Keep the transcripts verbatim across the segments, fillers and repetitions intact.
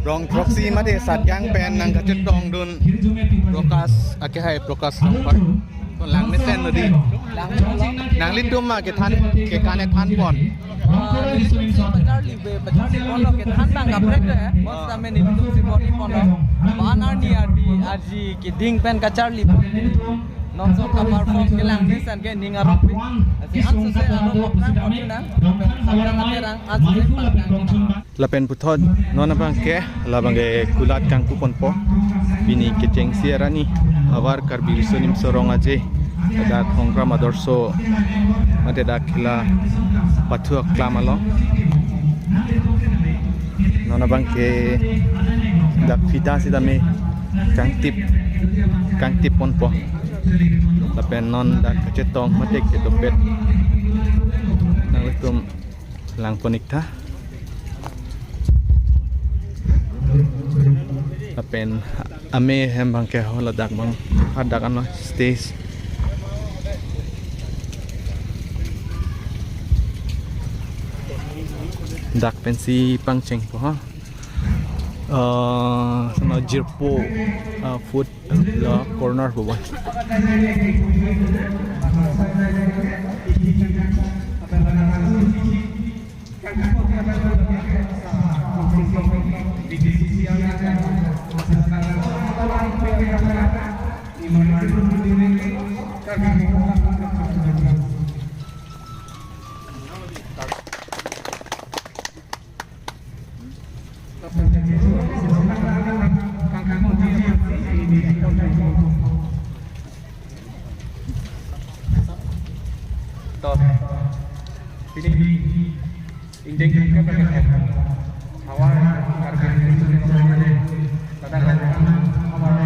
Rong throksi mate Satgang pen nangkachetongdun Prakash, akehai Prakash Rongphar. Langmesen lo dei. Nanglitum ma kethan, kekan ethanpon? Ah, nelitum si pacharli be, pacharli ponlo, kethan abang kaprek do, eh. Bos tame nelitum si bor-iponlo. Ba-an arni ardi arji keding pen kacharli pon. Non so ka-perform ke langmesen ke ning arong pi. Lasi ansose arong aphrang pon chunang. Pen Satgang Aterang ansose pangkang. Lapen puthot non abangke, labangke kulat kangpuponpo. Pini kechengsi arni avar Karbi Riso Nimso Rong Aje, dak Khongkram Adorsho mate dak khela pathu aklam along. Non abangke dak fita sitame kangtip, kangtipponpo. Lapen non dak kachetong mate kedopet. Nanglitum langpon-iktha. Lapen ame hem abangke ho ladak abang hadak ano stage. Dak pensi pangchengpo ha. Eh, sono jirpo, eh, food, eh, la corner po ba. To, pini ingdeng ke pakai havar Karbi Riso Nimso Rong Aje, ladak havar,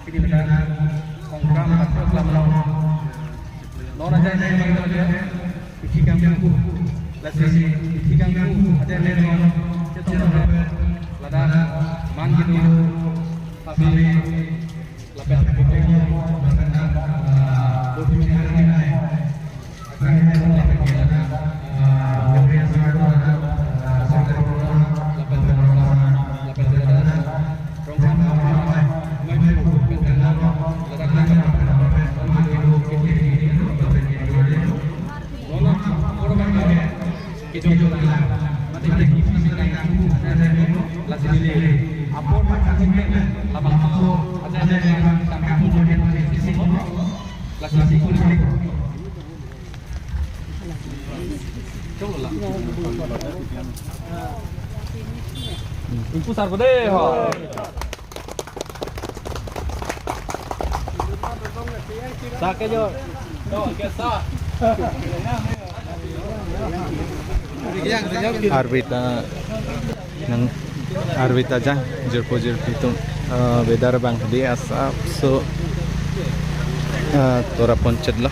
pini ladak Khongkram Pathu Aklam along. Non ajai ne bang kerja, isi kangpu, lasi isi kangpu, ada ne non, chetong ada, ladak man gitu, tapi lapen Ingpu sar pade ho. Sa ke jo. Arvita nang arvita jang jirpo jirpi atum, eh, weather abang dei asapso, eh, tora ponchet lo.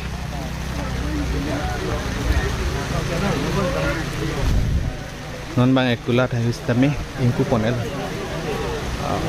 Non abang ekulat hai sitame ingpupon el. Ah.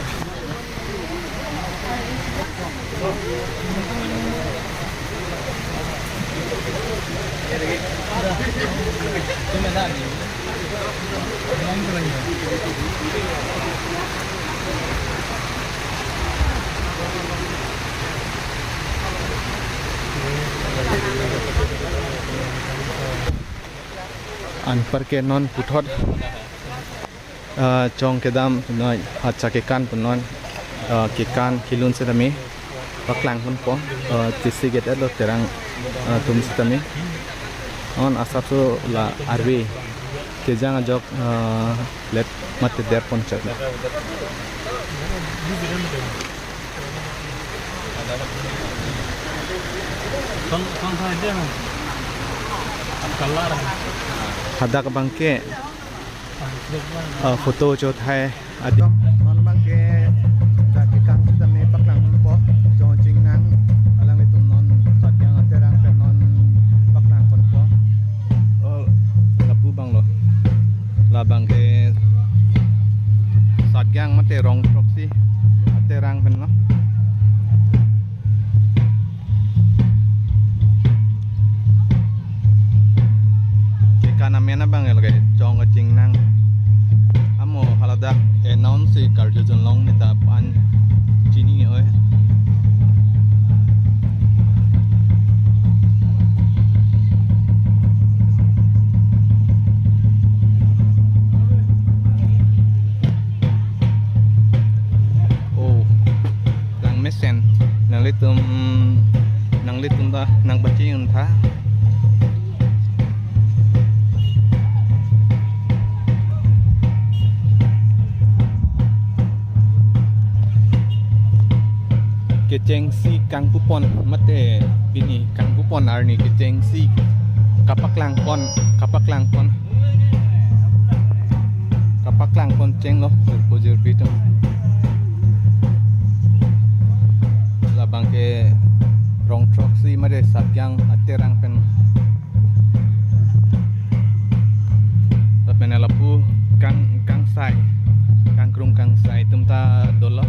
Anparke non puthot, ah, chong kedam noi, hacha kekan pu non, ah, kekan kelun sitame paklangponpo, ah, chesi get-et lo Terang, ah, atum sitame. Non asapso la arve kejang ajok, ah, let mate der ponchet lo. Hadak abangke, ah, photo chot hai adi. Non abangke dak kekan sitame paklangponpo, chong chingnang alanglitum non Satgang Aterang pen non paklangponpo. Oh, lapu abang lo. Labangke Satgang mate rong throksi Aterang pen lo. Kekan amen abang lake chong kachingnang. Amo Oh, haladak announce si karju junlong neta pan chini oi. Oh, langmesen. Nanglitum, nanglitum ta nangpachini untha. Kechengsi kangpupon mate pini kangpupon arni kechengsi kapaklangpon, kapaklangpon, kapaklangpon chenglo jirpo jirpi atum. Labang ke Rongthroksi mate Satyang aterang pen. Lapen lapu kang, kangsai, kangkrung kangsai atum ta dolo.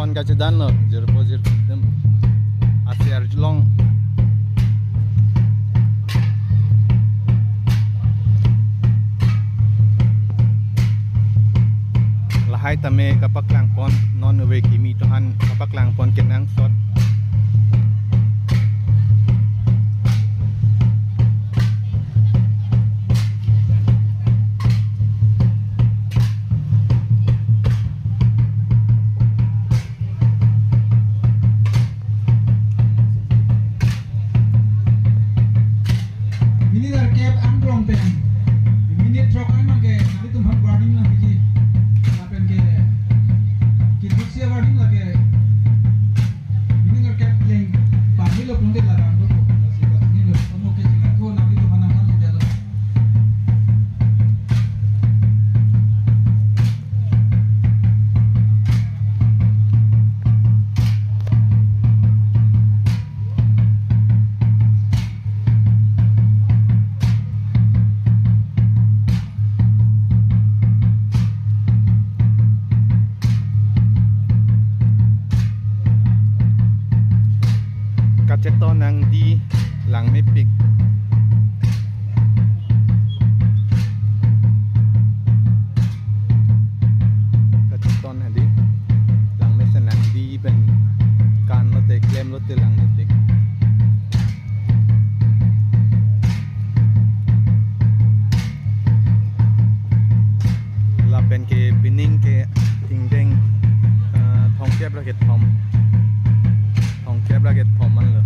Ron kachedanlo, jirpo jirpi atum. Asi arjulong. Lahai tame kapaklangpon, non ove kimi atum aphan kapaklangpon kenangsot. Minute arkep angrong pen, minute throk an abang ke nanglitum aphan warning nangpiji. Lapen ke kithuksi warning lake minute arkep leng pamelo pun de larang do. Lasi patini lo, omo ke jinga ko nanglitum aphan nangkang jalo. Kacheton nangdi langmepik. Kacheton hadi langmesen nangdi pen kan lote klem lote langmepik. Lapen ke pining ke ingdeng, eh, thomkep ra kethom. Thomkep ra kethom anlo.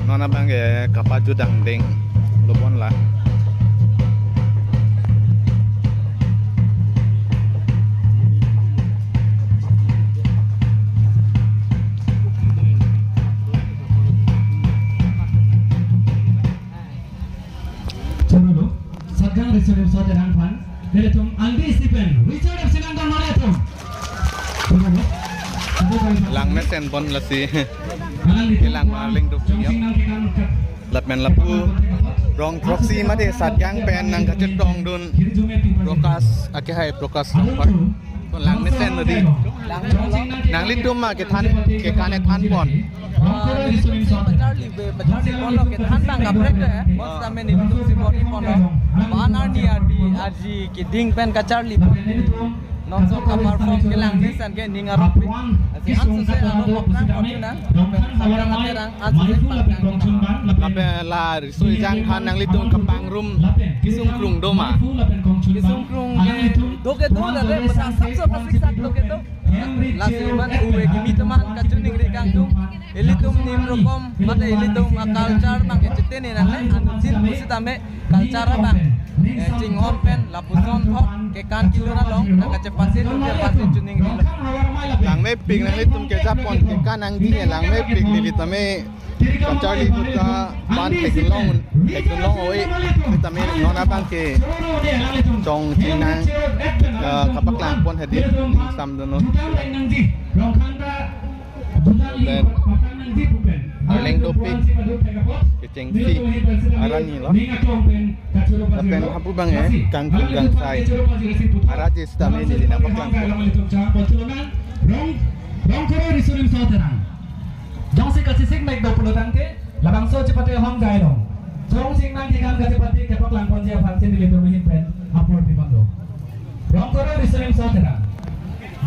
Non abang ke kapajut angdeng lobon la. Chorolo, Satgaon Riso Nimso Terang aphan, nelitum angdi isi pen, Richard F C Langdon mari atum. Chorolo, Langmesen pon lasi. Alang di Ilang Marling Duk Jong Sing nangkekang ke. Lapen lapu rong throksi mate Satgaon pen nangkachetongdun Prokas, akehai Prokas Rongphar. Langmesen nodi. Nanglitum ma kethan, kekan ethan pon. Ah, nelitum si pacharli ave, pacharli ponlo, kethan abang kaprek do, eh. Bos kami nelitum si bor-i ponlo. Ba-an arni ardi arji keding pen kacharli pon. Non so kaperform ke Langmesen ke ning arong pi. Si ansose arong aphrang pon nang. Lapen Satgaon Aterang ansose pangkang. Lapen la Riso Ejang aphan nanglitum kapangrum kesung krung do ma? Kesung krung ke do kedo, lare masa sap so kasik sap do kedo. Lasi man uve kimi teman kachiningri kangtung. Ilitum nim rokom mate ilitum a-culture abang kechetene nangne, anuttin pusitame culture abang, eh, chinghon pen lapuson thot kekan kelun along nangkachepasin, nangkachepasin chiningri. Langmepik nanglitum kejapon kekan angdi langmepik neli tame kacharli ahut ta ban thekdunlong, thekdunlong oi. Sitame non abang ke chongchingnang, eh, kapaklang pon hedi samdunlo. Lapen arleng dopik kechengsi arani lo. Lapen hapu abang, eh, kangkung kangsai arje sitame neli nangpaklang pon. Rong, Rongkoroi Riso Nimso Terang. Jongsi kachesik mek do pulo tangte, labangso chepate hong jai long. Chongchingnang kekan kachepate kepaklang ponji aphan si nelitum ahin pen apor pi pon do. Rongkoroi Riso Nimso Terang.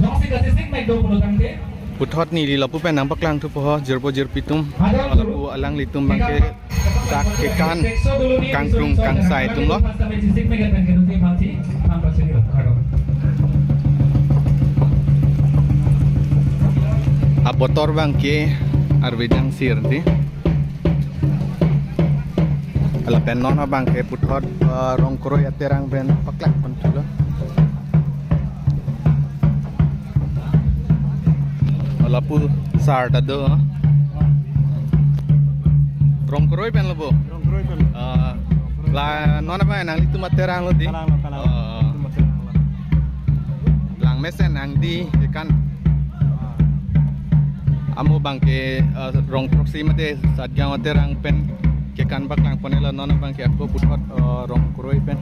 Jongsi kachesik mek do pulo tangte. Puthot neli lapu pen nangpaklang thupo ho, jirpo jirpi atum. Lapu alanglitum abang ke dak kekan kangkung kangsai atum lo. Abotor abang ke arve dangsir di. Lapen non abang ke puthot, eh, Rongkoroi Aterang pen paklang pon thulo. Lapu sar ta do, eh. Rongkoroi pen lo bo. Rongkoroi pen. Eh, la non abang nanglitum aterang lo di. Kalang lo, kalang lo. Eh. Itum aterang lo. Langmesen angdi kekan. Amo abang ke, eh, rong throksi mate Satgaon Aterang pen kekan paklang pon-e lo, non abang ke ako puthot, eh, Rongkoroi pen.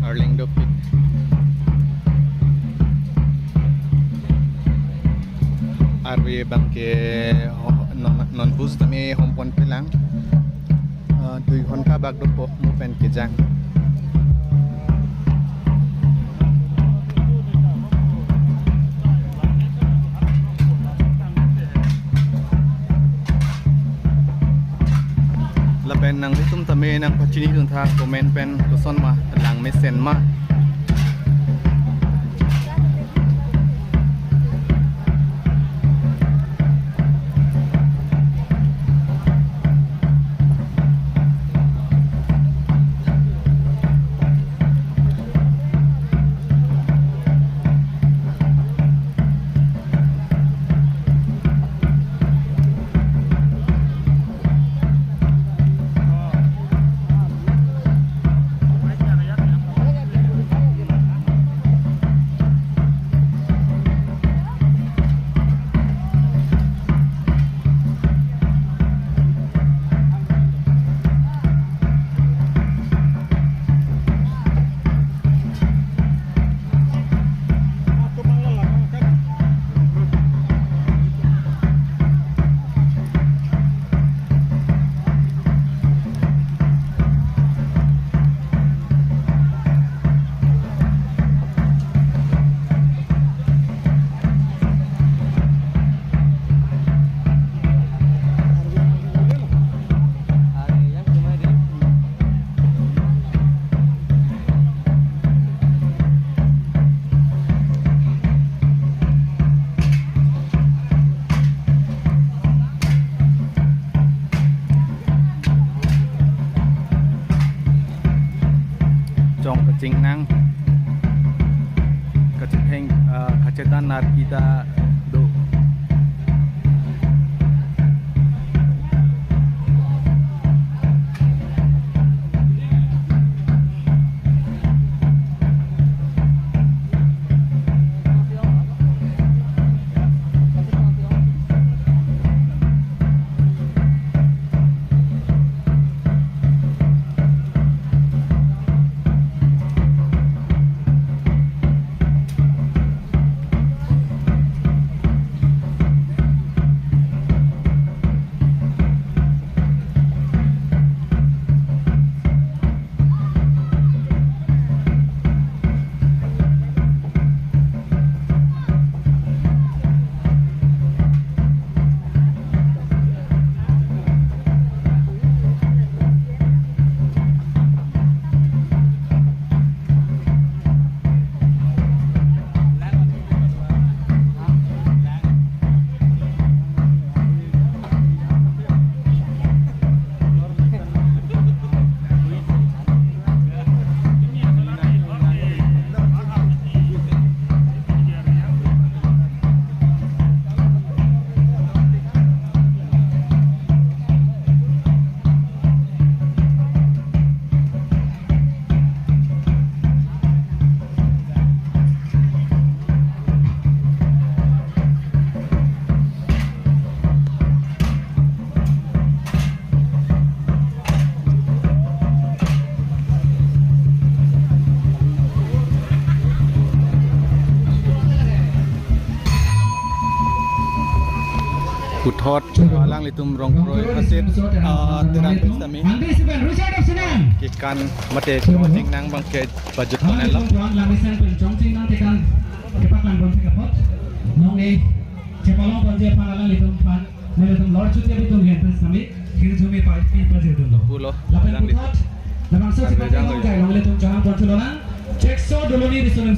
Arleng dopik. Arve abang ke ho-, non, non bus tame hom ponpe lang. Ah, dui ghonta bak dopo mo pen kejang. Lapen nanglitum tame nangpachini dun tha comment pen koson ma, langmesen ma. Chingnang kachetheng, ah, kachedan arki ta do. Puthot alanglitum Rongkroi hasit, ah, terang pen sami. Angdi seven, Richard of Sinan. Kekan mate chingnang abang ke pajut Alang konelo. Tum tuan lang isen pen chongching nangtekang kepaklang pon thek apot. Nong e chepalong ponji aphan alanglitum aphan nelitum lor chuti abitung hen pen sami hirjume pai pi pajir dunlo. Pulo, Lapen alang di. Puthot labangso Kami chepaklong janglo. Jai longle tum chahang pon thulo nang. Chekso Doloni Riso Nimso